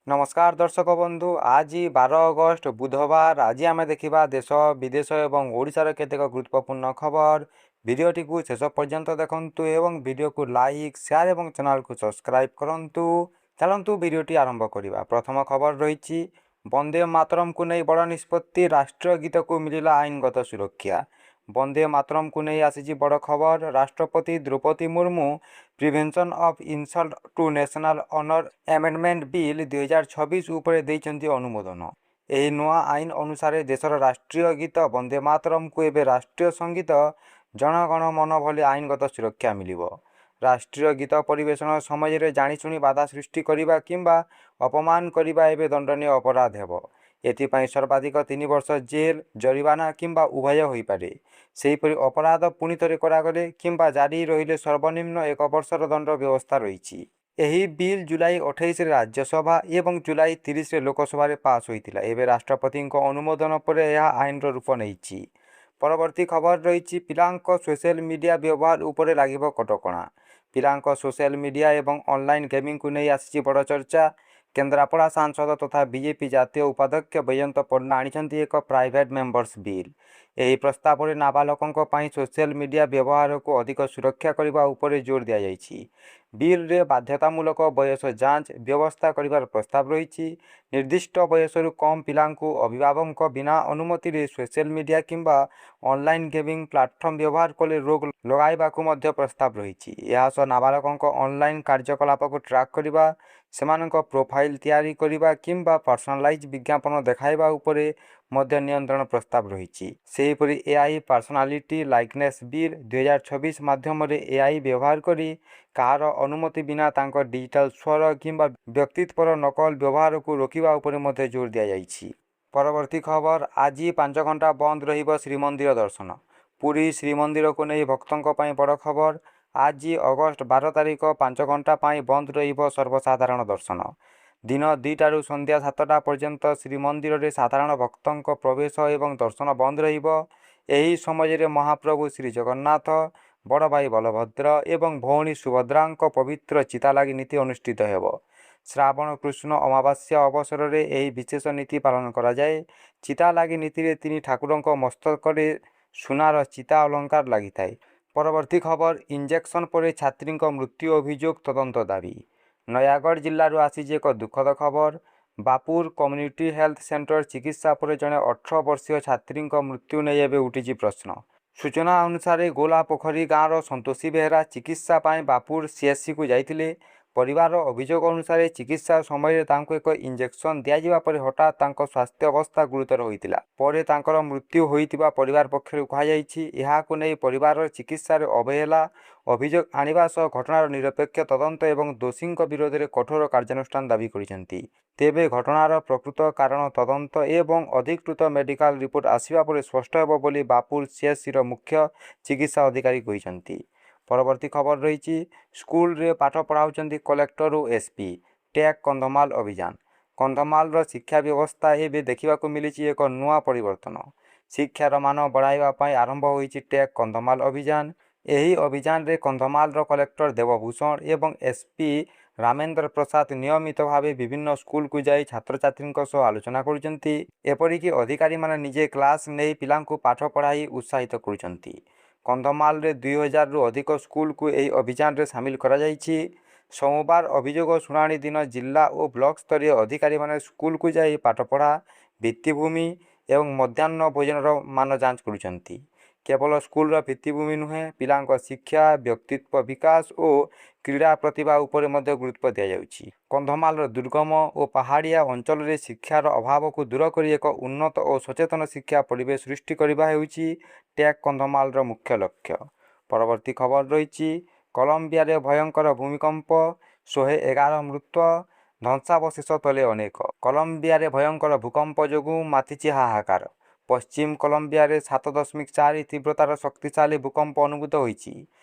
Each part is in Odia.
ନମସ୍କାର ଦର୍ଶକ ବନ୍ଧୁ, ଆଜି 12 ଅଗଷ୍ଟ ବୁଧବାର। ଆଜି ଆମେ ଦେଖିବା ଦେଶ, ବିଦେଶ ଏବଂ ଓଡ଼ିଶାର କେତେକ ଗୁରୁତ୍ୱପୂର୍ଣ୍ଣ ଖବର। ଭିଡ଼ିଓଟିକୁ ଶେଷ ପର୍ଯ୍ୟନ୍ତ ଦେଖନ୍ତୁ ଏବଂ ଭିଡ଼ିଓକୁ ଲାଇକ୍, ସେୟାର ଏବଂ ଚ୍ୟାନେଲକୁ ସବସ୍କ୍ରାଇବ୍ କରନ୍ତୁ। ଚାଲନ୍ତୁ ଭିଡ଼ିଓଟି ଆରମ୍ଭ କରିବା। ପ୍ରଥମ ଖବର ରହିଛି, ବନ୍ଦେ ମାତରମକୁ ନେଇ ବଡ଼ ନିଷ୍ପତ୍ତି, ରାଷ୍ଟ୍ରୀୟ ଗୀତକୁ ମିଳିଲା ଆଇନଗତ ସୁରକ୍ଷା। ବନ୍ଦେ ମାତରମକୁ ନେଇ ଆସିଛି ବଡ଼ ଖବର। ରାଷ୍ଟ୍ରପତି Droupadi Murmu prevention of insult to national honour amendment bill 2026 ଉପରେ ଦେଇଛନ୍ତି ଅନୁମୋଦନ। ଏହି ନୂଆ ଆଇନ ଅନୁସାରେ ଦେଶର ରାଷ୍ଟ୍ରୀୟ ଗୀତ ବନ୍ଦେ ମାତରମକୁ ଏବେ ରାଷ୍ଟ୍ରୀୟ ସଙ୍ଗୀତ ଜନଗଣ ମନ ଭଳି ଆଇନଗତ ସୁରକ୍ଷା ମିଳିବ। ରାଷ୍ଟ୍ରୀୟ ଗୀତ ପରିବେଷଣ ସମୟରେ ଜାଣିଶୁଣି ବାଧା ସୃଷ୍ଟି କରିବା କିମ୍ବା ଅପମାନ କରିବା ଏବେ ଦଣ୍ଡନୀୟ ଅପରାଧ ହେବ। ଏଥିପାଇଁ ସର୍ବାଧିକ 3 ବର୍ଷ ଜେଲ୍, ଜରିମାନା କିମ୍ବା ଉଭୟ ହୋଇପାରେ। ସେହିପରି ଅପରାଧ ପୁଣିଥରେ କରାଗଲେ କିମ୍ବା ଜାରି ରହିଲେ ସର୍ବନିମ୍ନ 1 ବର୍ଷର ଦଣ୍ଡ ବ୍ୟବସ୍ଥା ରହିଛି। ଏହି ବିଲ୍ ଜୁଲାଇ 28ରେ ରାଜ୍ୟସଭା ଏବଂ ଜୁଲାଇ 30ରେ ଲୋକସଭାରେ ପାସ୍ ହୋଇଥିଲା। ଏବେ ରାଷ୍ଟ୍ରପତିଙ୍କ ଅନୁମୋଦନ ପରେ ଏହା ଆଇନର ରୂପ ନେଇଛି। ପରବର୍ତ୍ତୀ ଖବର ରହିଛି, ପିଲାଙ୍କ ସୋସିଆଲ ମିଡିଆ ବ୍ୟବହାର ଉପରେ ଲାଗିବ କଟକଣା। ପିଲାଙ୍କ ସୋସିଆଲ ମିଡିଆ ଏବଂ ଅନଲାଇନ୍ ଗେମିଂକୁ ନେଇ ଆସିଛି ବଡ଼ ଚର୍ଚ୍ଚା। କେନ୍ଦ୍ରାପଡ଼ା ସାଂସଦ ତଥା ବିଜେପି ଜାତୀୟ ଉପାଧ୍ୟକ୍ଷ ବୈଜୟନ୍ତ ପଣ୍ଡା ଆଣିଛନ୍ତି ଏକ ପ୍ରାଇଭେଟ୍ ମେମ୍ବର୍ସ ବିଲ୍। ଏହି ପ୍ରସ୍ତାବରେ ନାବାଳକଙ୍କ ପାଇଁ ସୋସିଆଲ ମିଡିଆ ବ୍ୟବହାରକୁ ଅଧିକ ସୁରକ୍ଷା କରିବା ଉପରେ ଜୋର ଦିଆଯାଇଛି। ବିଲ୍ରେ ବାଧ୍ୟତାମୂଳକ ବୟସ ଯାଞ୍ଚ ବ୍ୟବସ୍ଥା କରିବାର ପ୍ରସ୍ତାବ ରହିଛି। ନିର୍ଦ୍ଦିଷ୍ଟ ବୟସରୁ କମ୍ ପିଲାଙ୍କୁ ଅଭିଭାବକଙ୍କ ବିନା ଅନୁମତିରେ ସୋସିଆଲ ମିଡିଆ କିମ୍ବା ଅନଲାଇନ୍ ଗେମିଂ ପ୍ଲାଟଫର୍ମ ବ୍ୟବହାର କଲେ ରୋକ ଲଗାଇବାକୁ ମଧ୍ୟ ପ୍ରସ୍ତାବ ରହିଛି। ଏହାସହ ନାବାଳକଙ୍କ ଅନଲାଇନ୍ କାର୍ଯ୍ୟକଳାପକୁ ଟ୍ରାକ୍ କରିବା, ସେମାନଙ୍କ ପ୍ରୋଫାଇଲ୍ ତିଆରି କରିବା କିମ୍ବା ପର୍ସନାଲାଇଜ୍ ବିଜ୍ଞାପନ ଦେଖାଇବା ଉପରେ ମଧ୍ୟ ନିୟନ୍ତ୍ରଣ ପ୍ରସ୍ତାବ ରହିଛି। ସେହିପରି ଏଆଇ ପର୍ସନାଲିଟି ଲାଇକନେସ୍ ବିଲ୍ 2026 ମାଧ୍ୟମରେ ଏଆଇ ବ୍ୟବହାର କରି କାହାର ଅନୁମତି ବିନା ତାଙ୍କ ଡିଜିଟାଲ ସ୍ୱର କିମ୍ବା ବ୍ୟକ୍ତିତ୍ୱର ନକଲ ବ୍ୟବହାରକୁ ରୋକିବା ଉପରେ ମଧ୍ୟ ଜୋର ଦିଆଯାଇଛି। ପରବର୍ତ୍ତୀ ଖବର, ଆଜି 5 ଘଣ୍ଟା ବନ୍ଦ ରହିବ ଶ୍ରୀମନ୍ଦିର ଦର୍ଶନ। ପୁରୀ ଶ୍ରୀମନ୍ଦିରକୁ ନେଇ ଭକ୍ତଙ୍କ ପାଇଁ ବଡ଼ ଖବର। ଆଜି ଅଗଷ୍ଟ 12 ତାରିଖ 5 ଘଣ୍ଟା ପାଇଁ ବନ୍ଦ ରହିବ ସର୍ବସାଧାରଣ ଦର୍ଶନ। ଦିନ 2ଟାରୁ ସନ୍ଧ୍ୟା 7ଟା ପର୍ଯ୍ୟନ୍ତ ଶ୍ରୀମନ୍ଦିରରେ ସାଧାରଣ ଭକ୍ତଙ୍କ ପ୍ରବେଶ ଏବଂ ଦର୍ଶନ ବନ୍ଦ ରହିବ। ଏହି ସମୟରେ ମହାପ୍ରଭୁ ଶ୍ରୀଜଗନ୍ନାଥ, ବଡ଼ ଭାଇ ବଳଭଦ୍ର ଏବଂ ଭଉଣୀ ସୁଭଦ୍ରାଙ୍କ ପବିତ୍ର ଚିତାଲାଗି ନୀତି ଅନୁଷ୍ଠିତ ହେବ। ଶ୍ରାବଣ କୃଷ୍ଣ ଅମାବାସ୍ୟା ଅବସରରେ ଏହି ବିଶେଷ ନୀତି ପାଳନ କରାଯାଏ। ଚିତାଲାଗି ନୀତିରେ ତିନି ଠାକୁରଙ୍କ ମସ୍ତକରେ ସୁନାର ଚିତା ଅଳଙ୍କାର ଲାଗିଥାଏ। ପରବର୍ତ୍ତୀ ଖବର, ଇଞ୍ଜେକ୍ସନ ପରେ ଛାତ୍ରୀଙ୍କ ମୃତ୍ୟୁ ଅଭିଯୋଗ, ତଦନ୍ତ ଦାବି। ନୟାଗଡ଼ ଜିଲ୍ଲାରୁ ଆସିଛି ଏକ ଦୁଃଖଦ ଖବର। ବାପୁର କମ୍ୟୁନିଟି ହେଲ୍ଥ ସେଣ୍ଟର ଚିକିତ୍ସା ପରେ ଜଣେ 18 ବର୍ଷୀୟ ଛାତ୍ରୀଙ୍କ ମୃତ୍ୟୁ ନେଇ ଏବେ ଉଠିଛି ପ୍ରଶ୍ନ। ସୂଚନା ଅନୁସାରେ ଗୋଲାପୋଖରୀ ଗାଁର ସନ୍ତୋଷୀ ବେହେରା ଚିକିତ୍ସା ପାଇଁ ବାପୁର ସିଏଚ୍ସିକୁ ଯାଇଥିଲେ। ପରିବାରର ଅଭିଯୋଗ ଅନୁସାରେ ଚିକିତ୍ସା ସମୟରେ ତାଙ୍କୁ ଏକ ଇଞ୍ଜେକ୍ସନ ଦିଆଯିବା ପରେ ହଠାତ୍ ତାଙ୍କ ସ୍ୱାସ୍ଥ୍ୟ ଅବସ୍ଥା ଗୁରୁତର ହୋଇଥିଲା। ପରେ ତାଙ୍କର ମୃତ୍ୟୁ ହୋଇଥିବା ପରିବାର ପକ୍ଷରୁ କୁହାଯାଇଛି। ଏହାକୁ ନେଇ ପରିବାରର ଚିକିତ୍ସାରେ ଅବହେଳା ଅଭିଯୋଗ ଆଣିବା ସହ ଘଟଣାର ନିରପେକ୍ଷ ତଦନ୍ତ ଏବଂ ଦୋଷୀଙ୍କ ବିରୋଧରେ କଠୋର କାର୍ଯ୍ୟାନୁଷ୍ଠାନ ଦାବି କରିଛନ୍ତି। ତେବେ ଘଟଣାର ପ୍ରକୃତ କାରଣ ତଦନ୍ତ ଏବଂ ଅଧିକୃତ ମେଡିକାଲ ରିପୋର୍ଟ ଆସିବା ପରେ ସ୍ପଷ୍ଟ ହେବ ବୋଲି ବାପୁର ସିଏଚ୍ସିର ମୁଖ୍ୟ ଚିକିତ୍ସା ଅଧିକାରୀ କହିଛନ୍ତି। ପରବର୍ତ୍ତୀ ଖବର ରହିଛି, ସ୍କୁଲରେ ପାଠ ପଢ଼ାଉଛନ୍ତି କଲେକ୍ଟର ଓ ଏସ୍ପି, ଟ୍ୟାଗ୍ କନ୍ଧମାଳ ଅଭିଯାନ। କନ୍ଧମାଳର ଶିକ୍ଷା ବ୍ୟବସ୍ଥା ଏବେ ଦେଖିବାକୁ ମିଳିଛି ଏକ ନୂଆ ପରିବର୍ତ୍ତନ। ଶିକ୍ଷାର ମାନ ବଢ଼ାଇବା ପାଇଁ ଆରମ୍ଭ ହୋଇଛି ଟ୍ୟାଗ୍ କନ୍ଧମାଳ ଅଭିଯାନ। ଏହି ଅଭିଯାନରେ କନ୍ଧମାଳର କଲେକ୍ଟର ଦେବଭୂଷଣ ଏବଂ ଏସ୍ପି ରାମେନ୍ଦ୍ର ପ୍ରସାଦ ନିୟମିତ ଭାବେ ବିଭିନ୍ନ ସ୍କୁଲକୁ ଯାଇ ଛାତ୍ରଛାତ୍ରୀଙ୍କ ସହ ଆଲୋଚନା କରୁଛନ୍ତି। ଏପରିକି ଅଧିକାରୀମାନେ ନିଜେ କ୍ଲାସ୍ ନେଇ ପିଲାଙ୍କୁ ପାଠ ପଢ଼ାଇ ଉତ୍ସାହିତ କରୁଛନ୍ତି। କନ୍ଧମାଳରେ 2000ରୁ ଅଧିକ ସ୍କୁଲକୁ ଏହି ଅଭିଯାନରେ ସାମିଲ କରାଯାଇଛି। ସୋମବାର ଅଭିଯୋଗ ଶୁଣାଣି ଦିନ ଜିଲ୍ଲା ଓ ବ୍ଲକ ସ୍ତରୀୟ ଅଧିକାରୀମାନେ ସ୍କୁଲକୁ ଯାଇ ପାଠପଢ଼ା, ଭିତ୍ତିଭୂମି ଏବଂ ମଧ୍ୟାହ୍ନ ଭୋଜନର ମାନ ଯାଞ୍ଚ କରୁଛନ୍ତି। କେବଳ ସ୍କୁଲର ଭିତ୍ତିଭୂମି ନୁହେଁ, ପିଲାଙ୍କ ଶିକ୍ଷା, ବ୍ୟକ୍ତିତ୍ୱ ବିକାଶ ଓ କ୍ରୀଡ଼ା ପ୍ରତିଭା ଉପରେ ମଧ୍ୟ ଗୁରୁତ୍ୱ ଦିଆଯାଉଛି। କନ୍ଧମାଳର ଦୁର୍ଗମ ଓ ପାହାଡ଼ିଆ ଅଞ୍ଚଳରେ ଶିକ୍ଷାର ଅଭାବକୁ ଦୂର କରି ଏକ ଉନ୍ନତ ଓ ସଚେତନ ଶିକ୍ଷା ପରିବେଶ ସୃଷ୍ଟି କରିବା ହେଉଛି ଟ୍ୟାଗ୍ କନ୍ଧମାଳର ମୁଖ୍ୟ ଲକ୍ଷ୍ୟ। ପରବର୍ତ୍ତୀ ଖବର ରହିଛି, କଲମ୍ବିଆରେ ଭୟଙ୍କର ଭୂମିକମ୍ପ, 111 ମୃତ, ଧ୍ୱଂସାବଶେଷ ତଳେ ଅନେକ। କଲମ୍ବିଆରେ ଭୟଙ୍କର ଭୂକମ୍ପ ଯୋଗୁଁ ମାତିଛି ହାହାକାର। ପଶ୍ଚିମ କଲମ୍ବିଆରେ 7.4 ତୀବ୍ରତାର ଶକ୍ତିଶାଳୀ ଭୂକମ୍ପ ଅନୁଭୂତ ହୋଇଛି।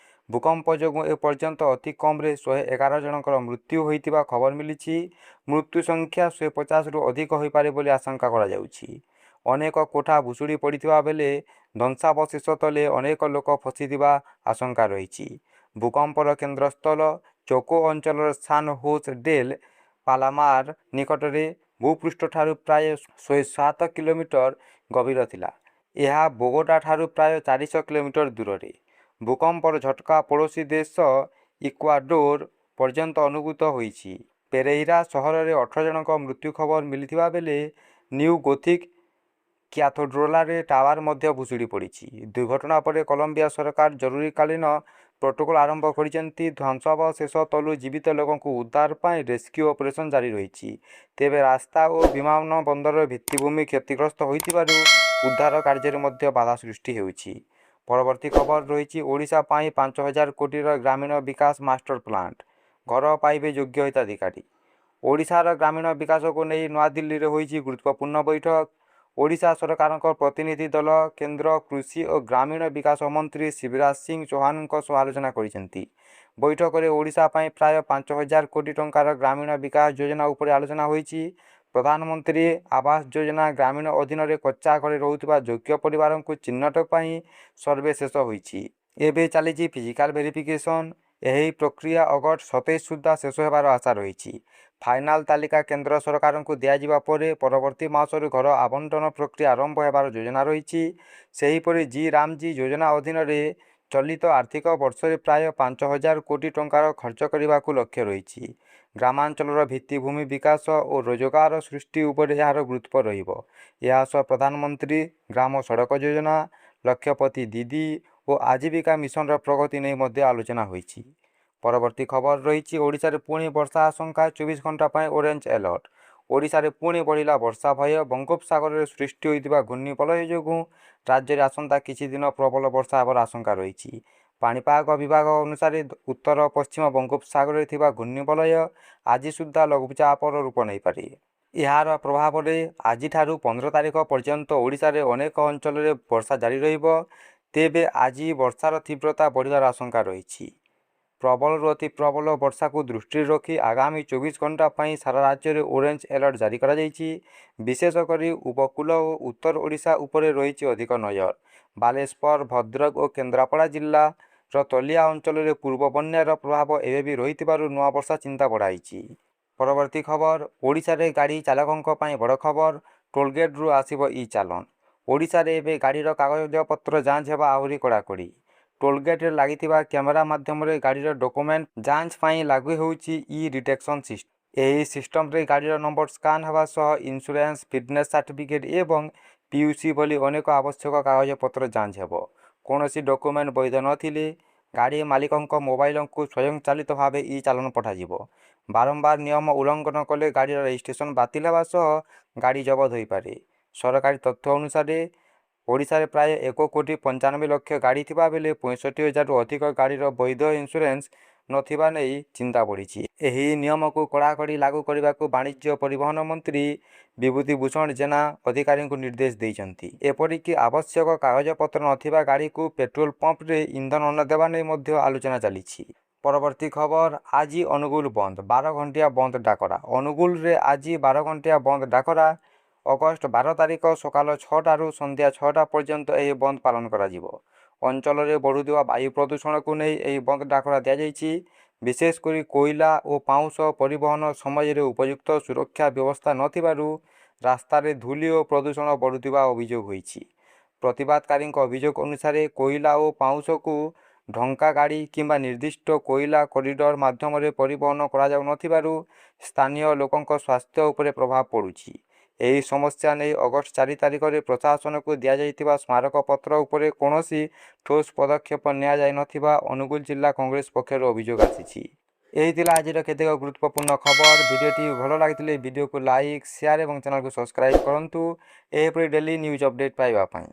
ଭୂକମ୍ପ ଯୋଗୁଁ ଏପର୍ଯ୍ୟନ୍ତ ଅତି କମ୍ରେ 111 ଜଣଙ୍କର ମୃତ୍ୟୁ ହୋଇଥିବା ଖବର ମିଳିଛି। ମୃତ୍ୟୁ ସଂଖ୍ୟା 150ରୁ ଅଧିକ ହୋଇପାରେ ବୋଲି ଆଶଙ୍କା କରାଯାଉଛି। ଅନେକ କୋଠା ଭୁଶୁଡ଼ି ପଡ଼ିଥିବା ବେଳେ ଧ୍ୱଂସାବଶେଷ ତଳେ ଅନେକ ଲୋକ ଫସିଥିବା ଆଶଙ୍କା ରହିଛି। ଭୂକମ୍ପର କେନ୍ଦ୍ରସ୍ଥଳ ଚୋକୋ ଅଞ୍ଚଳର ସାନ୍ ହୋସ୍ ଡେଲ୍ ପାଲାମାର ନିକଟରେ ଭୂପୃଷ୍ଠଠାରୁ ପ୍ରାୟ 107 କିଲୋମିଟର ଗଭୀର ଥିଲା। ଏହା ବୋଗୋଟାଠାରୁ ପ୍ରାୟ 400 କିଲୋମିଟର ଦୂରରେ। ଭୂକମ୍ପର ଝଟକା ପଡ଼ୋଶୀ ଦେଶ ଇକ୍ୱାଡୋର ପର୍ଯ୍ୟନ୍ତ ଅନୁଭୂତ ହୋଇଛି। ପେରେଇରା ସହରରେ 18 ଜଣଙ୍କ ମୃତ୍ୟୁ ଖବର ମିଳିଥିବା ବେଳେ ନ୍ୟୁ ଗୋଥିକ୍ କ୍ୟାଥେଡ୍ରାଲର ଟାୱାର ମଧ୍ୟ ଭୁଶୁଡ଼ି ପଡ଼ିଛି। ଦୁର୍ଘଟଣା ପରେ କଲମ୍ବିଆ ସରକାର ଜରୁରୀକାଳୀନ ପ୍ରୋଟୋକଲ ଆରମ୍ଭ କରିଛନ୍ତି। ଧ୍ୱଂସାବଶେଷ ତଳୁ ଜୀବିତ ଲୋକଙ୍କୁ ଉଦ୍ଧାର ପାଇଁ ରେସ୍କ୍ୟୁ ଅପରେସନ ଜାରି ରହିଛି। ତେବେ ରାସ୍ତା ଓ ବିମାନ ବନ୍ଦରର ଭିତ୍ତିଭୂମି କ୍ଷତିଗ୍ରସ୍ତ ହୋଇଥିବାରୁ ଉଦ୍ଧାର କାର୍ଯ୍ୟରେ ମଧ୍ୟ ବାଧା ସୃଷ୍ଟି ହେଉଛି। ପରବର୍ତ୍ତୀ ଖବର ରହିଛି, ଓଡ଼ିଶା ପାଇଁ 5,000 କୋଟିର ଗ୍ରାମୀଣ ବିକାଶ ମାଷ୍ଟର ପ୍ଲାନ୍, ଘର ପାଇବେ ଯୋଗ୍ୟ ହିତାଧିକାରୀ। ଓଡ଼ିଶାର ଗ୍ରାମୀଣ ବିକାଶକୁ ନେଇ ନୂଆଦିଲ୍ଲୀରେ ହୋଇଛି ଗୁରୁତ୍ୱପୂର୍ଣ୍ଣ ବୈଠକ। ଓଡ଼ିଶା ସରକାରଙ୍କ ପ୍ରତିନିଧି ଦଳ କେନ୍ଦ୍ର କୃଷି ଓ ଗ୍ରାମୀଣ ବିକାଶ ମନ୍ତ୍ରୀ ଶିବରାଜ ସିଂ ଚୌହାନଙ୍କ ସହ ଆଲୋଚନା କରିଛନ୍ତି। ବୈଠକରେ ଓଡ଼ିଶା ପାଇଁ ପ୍ରାୟ 5,000 କୋଟି ଟଙ୍କାର ଗ୍ରାମୀଣ ବିକାଶ ଯୋଜନା ଉପରେ ଆଲୋଚନା ହୋଇଛି। ପ୍ରଧାନମନ୍ତ୍ରୀ ଆବାସ ଯୋଜନା ଗ୍ରାମୀଣ ଅଧୀନରେ କଚ୍ଚା ଘରେ ରହୁଥିବା ଯୋଗ୍ୟ ପରିବାରଙ୍କୁ ଚିହ୍ନଟ ପାଇଁ ସର୍ଭେ ଶେଷ ହୋଇଛି। ଏବେ ଚାଲିଛି ଫିଜିକାଲ ଭେରିଫିକେସନ୍। ଏହି ପ୍ରକ୍ରିୟା ଅଗଷ୍ଟ 27 ସୁଦ୍ଧା ଶେଷ ହେବାର ଆଶା ରହିଛି। ଫାଇନାଲ ତାଲିକା କେନ୍ଦ୍ର ସରକାରଙ୍କୁ ଦିଆଯିବା ପରେ ପରବର୍ତ୍ତୀ ମାସରୁ ଘର ଆବଣ୍ଟନ ପ୍ରକ୍ରିୟା ଆରମ୍ଭ ହେବାର ଯୋଜନା ରହିଛି। ସେହିପରି ଜି ରାମଜୀ ଯୋଜନା ଅଧୀନରେ ଚଳିତ ଆର୍ଥିକ ବର୍ଷରେ ପ୍ରାୟ 5,000 କୋଟି ଟଙ୍କାର ଖର୍ଚ୍ଚ କରିବାକୁ ଲକ୍ଷ୍ୟ ରହିଛି। ଗ୍ରାମାଞ୍ଚଳର ଭିତ୍ତିଭୂମି ବିକାଶ ଓ ରୋଜଗାର ସୃଷ୍ଟି ଉପରେ ଏହାର ଗୁରୁତ୍ୱ ରହିବ। ଏହା ସହ ପ୍ରଧାନମନ୍ତ୍ରୀ ଗ୍ରାମ ସଡ଼କ ଯୋଜନା, ଲକ୍ଷପତି ଦିଦି ଓ ଆଜୀବିକା ମିଶନର ପ୍ରଗତି ନେଇ ମଧ୍ୟ ଆଲୋଚନା ହୋଇଛି। ପରବର୍ତ୍ତୀ ଖବର ରହିଛି, ଓଡ଼ିଶାରେ ପୁଣି ବର୍ଷା ଆଶଙ୍କା, 24 ଘଣ୍ଟା ପାଇଁ ଅରେଞ୍ଜ ଆଲର୍ଟ। ଓଡ଼ିଶାରେ ପୁଣି ବଢ଼ିଲା ବର୍ଷା ଭୟ। ବଙ୍ଗୋପସାଗରରେ ସୃଷ୍ଟି ହୋଇଥିବା ଘୂର୍ଣ୍ଣିବଳୟ ଯୋଗୁଁ ରାଜ୍ୟରେ ଆସନ୍ତା କିଛି ଦିନ ପ୍ରବଳ ବର୍ଷା ହେବାର ଆଶଙ୍କା ରହିଛି। ପାଣିପାଗ ବିଭାଗ ଅନୁସାରେ, ଉତ୍ତର ପଶ୍ଚିମ ବଙ୍ଗୋପସାଗରରେ ଥିବା ଘୂର୍ଣ୍ଣିବଳୟ ଆଜି ସୁଦ୍ଧା ଲଘୁଚାପର ରୂପ ନେଇପାରେ। ଏହାର ପ୍ରଭାବରେ ଆଜିଠାରୁ 15 ତାରିଖ ପର୍ଯ୍ୟନ୍ତ ଓଡ଼ିଶାରେ ଅନେକ ଅଞ୍ଚଳରେ ବର୍ଷା ଜାରି ରହିବ। ତେବେ ଆଜି ବର୍ଷାର ତୀବ୍ରତା ବଢ଼ିବାର ଆଶଙ୍କା ରହିଛି। ପ୍ରବଳରୁ ଅତି ପ୍ରବଳ ବର୍ଷାକୁ ଦୃଷ୍ଟିରେ ରଖି ଆଗାମୀ 24 ଘଣ୍ଟା ପାଇଁ ସାରା ରାଜ୍ୟରେ ଅରେଞ୍ଜ ଆଲର୍ଟ ଜାରି କରାଯାଇଛି। ବିଶେଷ କରି ଉପକୂଳ ଓ ଉତ୍ତର ଓଡ଼ିଶା ଉପରେ ରହିଛି ଅଧିକ ନଜର। ବାଲେଶ୍ୱର, ଭଦ୍ରକ ଓ କେନ୍ଦ୍ରାପଡ଼ା ଜିଲ୍ଲାର ତଳିଆ ଅଞ୍ଚଳରେ ପୂର୍ବ ବନ୍ୟାର ପ୍ରଭାବ ଏବେ ବି ରହିଥିବାରୁ ନୂଆ ବର୍ଷା ଚିନ୍ତା ବଢ଼ାଇଛି। ପରବର୍ତ୍ତୀ ଖବର, ଓଡ଼ିଶାରେ ଗାଡ଼ି ଚାଳକଙ୍କ ପାଇଁ ବଡ଼ ଖବର, ଟୋଲଗେଟ୍ରୁ ଆସିବ ଇ ଚାଲାଣ। ଓଡ଼ିଶାରେ ଏବେ ଗାଡ଼ିର କାଗଜପତ୍ର ଯାଞ୍ଚ ହେବ ଆହୁରି କଡ଼ାକଡ଼ି। ଟୋଲଗେଟ୍ରେ ଲାଗିଥିବା କ୍ୟାମେରା ମାଧ୍ୟମରେ ଗାଡ଼ିର ଡକୁମେଣ୍ଟ ଯାଞ୍ଚ ପାଇଁ ଲାଗୁ ହେଉଛି ଇ ଡିଟେକ୍ସନ୍ ସିଷ୍ଟମ। ଏହି ସିଷ୍ଟମରେ ଗାଡ଼ିର ନମ୍ବର ସ୍କାନ୍ ହେବା ସହ ଇନ୍ସୁରାନ୍ସ, ଫିଟନେସ୍ ସାର୍ଟିଫିକେଟ୍ ଏବଂ ପିୟୁସି ଭଳି ଅନେକ ଆବଶ୍ୟକ କାଗଜପତ୍ର ଯାଞ୍ଚ ହେବ। କୌଣସି ଡକୁମେଣ୍ଟ ବୈଧ ନଥିଲେ ଗାଡ଼ି ମାଲିକଙ୍କ ମୋବାଇଲକୁ ସ୍ୱୟଂଚାଳିତ ଭାବେ ଇ ଚାଲାଣ ପଠାଯିବ। ବାରମ୍ବାର ନିୟମ ଉଲ୍ଲଂଘନ କଲେ ଗାଡ଼ିର ରେଜିଷ୍ଟ୍ରେସନ ବାତିଲ ହେବା ସହ ଗାଡ଼ି ଜବତ ହୋଇପାରେ। ସରକାରୀ ତଥ୍ୟ ଅନୁସାରେ, ଓଡ଼ିଶାରେ ପ୍ରାୟ 1 କୋଟି 95 ଲକ୍ଷ ଗାଡ଼ି ଥିବା ବେଳେ 65 ହଜାରରୁ ଅଧିକ ଗାଡ଼ିର ବୈଧ ଇନ୍ସୁରାନ୍ସ ନଥିବା ନେଇ ଚିନ୍ତା ବଢ଼ିଛି। ଏହି ନିୟମକୁ କଡ଼ାକଡ଼ି ଲାଗୁ କରିବାକୁ ବାଣିଜ୍ୟ ପରିବହନ ମନ୍ତ୍ରୀ ବିଭୂତି ଭୂଷଣ ଜେନା ଅଧିକାରୀଙ୍କୁ ନିର୍ଦ୍ଦେଶ ଦେଇଛନ୍ତି। ଏପରିକି ଆବଶ୍ୟକ କାଗଜପତ୍ର ନଥିବା ଗାଡ଼ିକୁ ପେଟ୍ରୋଲ ପମ୍ପରେ ଇନ୍ଧନ ନ ଦେବା ନେଇ ମଧ୍ୟ ଆଲୋଚନା ଚାଲିଛି। ପରବର୍ତ୍ତୀ ଖବର, ଆଜି ଅନୁଗୁଳ ବନ୍ଦ, 12 ଘଣ୍ଟିଆ ବନ୍ଦ ଡାକରା। ଅନୁଗୁଳରେ ଆଜି 12 ଘଣ୍ଟିଆ ବନ୍ଦ ଡାକରା। ଅଗଷ୍ଟ 12 ତାରିଖ ସକାଳ 6ଟାରୁ ସନ୍ଧ୍ୟା 6ଟା ପର୍ଯ୍ୟନ୍ତ ଏହି ବନ୍ଦ ପାଳନ କରାଯିବ। ଅଞ୍ଚଳରେ ବଢ଼ୁଥିବା ବାୟୁ ପ୍ରଦୂଷଣକୁ ନେଇ ଏହି ବନ୍ଦ ଡାକରା ଦିଆଯାଇଛି। ବିଶେଷ କରି କୋଇଲା ଓ ପାଉଁଶ ପରିବହନ ସମୟରେ ଉପଯୁକ୍ତ ସୁରକ୍ଷା ବ୍ୟବସ୍ଥା ନଥିବାରୁ ରାସ୍ତାରେ ଧୂଳି ଓ ପ୍ରଦୂଷଣ ବଢ଼ୁଥିବା ଅଭିଯୋଗ ହୋଇଛି। ପ୍ରତିବାଦକାରୀଙ୍କ ଅଭିଯୋଗ ଅନୁସାରେ, କୋଇଲା ଓ ପାଉଁଶକୁ ଢଙ୍କା ଗାଡ଼ି କିମ୍ବା ନିର୍ଦ୍ଦିଷ୍ଟ କୋଇଲା କରିଡର ମାଧ୍ୟମରେ ପରିବହନ କରାଯାଉନଥିବାରୁ ସ୍ଥାନୀୟ ଲୋକଙ୍କ ସ୍ୱାସ୍ଥ୍ୟ ଉପରେ ପ୍ରଭାବ ପଡ଼ୁଛି। ଏହି ସମସ୍ୟା ନେଇ ଅଗଷ୍ଟ 4 ତାରିଖରେ ପ୍ରଶାସନକୁ ଦିଆଯାଇଥିବା ସ୍ମାରକପତ୍ର ଉପରେ କୌଣସି ଠୋସ୍ ପଦକ୍ଷେପ ନିଆଯାଇନଥିବା ଅନୁଗୁଳ ଜିଲ୍ଲା କଂଗ୍ରେସ ପକ୍ଷରୁ ଅଭିଯୋଗ ଆସିଛି। ଏହି ଥିଲା ଆଜିର କେତେକ ଗୁରୁତ୍ୱପୂର୍ଣ୍ଣ ଖବର। ଭିଡ଼ିଓଟି ଭଲ ଲାଗିଥିଲେ ଭିଡ଼ିଓକୁ ଲାଇକ୍, ସେୟାର ଏବଂ ଚ୍ୟାନେଲକୁ ସବସ୍କ୍ରାଇବ୍ କରନ୍ତୁ, ଏହିପରି ଡେଲି ନ୍ୟୁଜ୍ ଅପଡ଼େଟ୍ ପାଇବା ପାଇଁ।